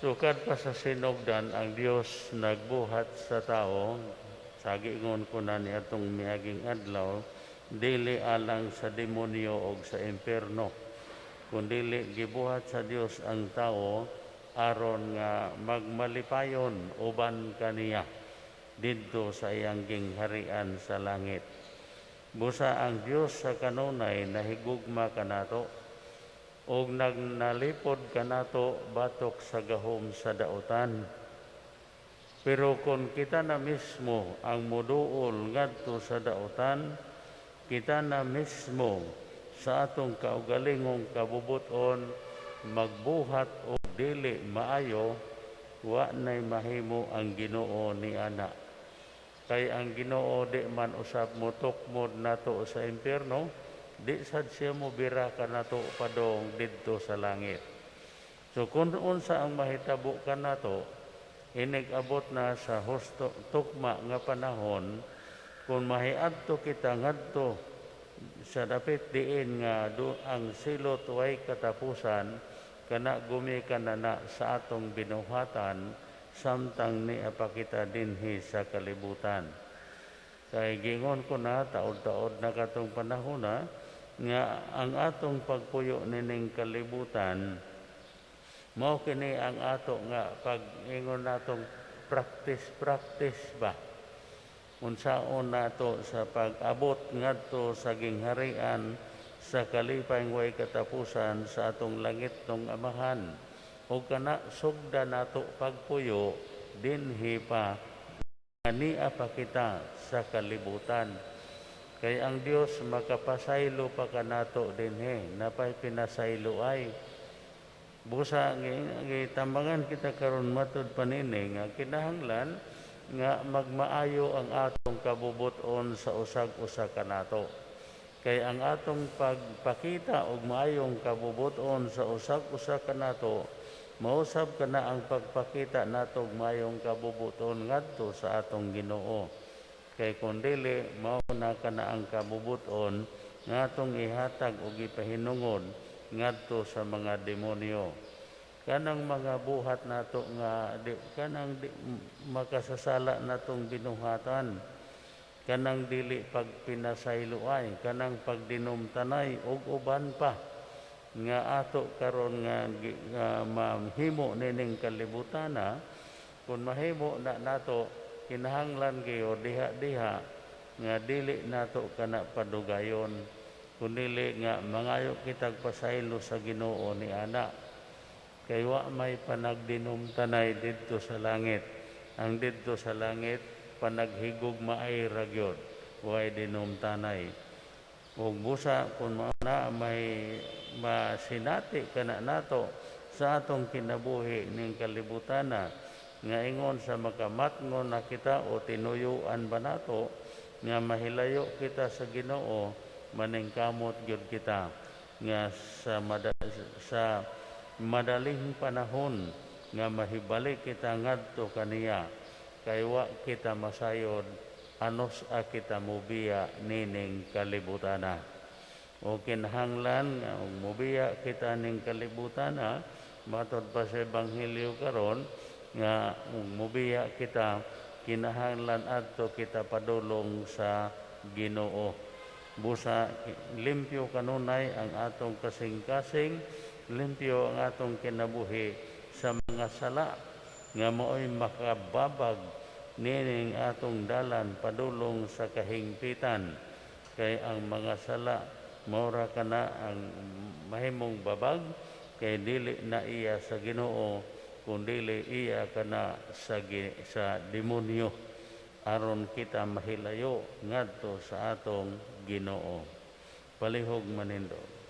Sukad pa sa sinugdan, ang Dios nagbuhat sa tao, sa giingon ko na niadtong miaging adlaw, dili alang sa demonyo o sa impierno, kundili gibuhat sa Dios ang tao aron nga magmalipayon uban kaniya didto sa iyang gingharian sa langit. Busa ang Dios sa kanunay nahigugma kanato ug nagnalipod kanato batok sa gahom sa dautan. Pero kung kita na mismo ang muduol ngadto sa dautan, kita na mismo sa atong kaugalingong kabubuton magbuhat og dili maayo, wa nay mahimo ang Ginoo ni ana. Kay ang Ginoo di man usab motukmod nato sa impierno, di sad siya mo bira kanato padong didto sa langit. So kung unsa ang mahitabo kanato, inig abot na sa husto tukma nga panahon, kung mahiadto kita ngadto sa dapit diin nga do ang silot way katapusan, kana gumikan na na sa atong binuhatan samtang nia pa kita dinhi sa kalibutan. Kay gingon ko na taod-taod na katong panahon na nga ang atong pagpuyo nining kalibutan mao kini ang ato nga pag ingon natong practice practice ba, unsaon nato sa pag-abot ngadto sa gingharian sa kalipay way katapusan sa atong langitnong Amahan, ug kana sugda nato pagpuyo dinhi pa nga nia pa kita sa kalibutan. Kay ang Dios makapasaylo pa kanato dinhi, napay pinasaylo ay. Busa gitambangan kita karon matud pa nini nga kinahanglan nga magmaayo ang atong kabubuton sa usag-usa kanato. Kay ang atong pagpakita og maayong kabubuton sa usag-usa kanato, mausab kana ang pagpakita nato og maayong kabubuton ngadto sa atong Ginoo. Kay kung dili, mao na kana ang kabubuton nga atong ihatag og ipahinungod ngadto sa mga demonyo. Kanang mga buhat nato nga di, kanang di, makasasala natong binuhatan, kanang dili pagpinasayloay, kanang pagdinumtanay ug uban pa nga ato karon nga mahimo nining kalibutana, kung mahimo na nato, kinahanglan gyud diha-diha nga dili nato kana padugayon, kundili nga mangayo kitag pasaylo sa Ginoo ni ana. Kay wa may panagdinumtanay didto sa langit. Ang didto sa langit panaghigugmaay ra gyud, way dinumtanay. Ug busa kung mao na may masinati kana nato sa atong kinabuhi ning kalibutana nga ingon sa makamatngon na kita o tinuyuan ba nato nga mahilayo kita sa Ginoo, maningkamot gyud kita nga sa madaling panahon nga mahibalik kita ngadto kaniya, kay wa kita masayod anos a kita mobiya nining kalibutana. O kinahanglan nga ug mobiya kita ning kalibutana, matod pa sa ebanghelyo karon nga ug mobiya kita, kinahanglan adto kita padulong sa Ginoo. Busa limpyo kanunay ang atong kasing-kasing, limpyo ang atong kinabuhi sa mga sala nga mao'y makababag nining atong dalan padulong sa kahingpitan. Kay ang mga sala maura kana ang mahimong babag, kay dili na iya sa Ginoo kundili iya kana sa demonyo, aron kita mahilayo ngadto sa atong Ginoo. Palihog manindog.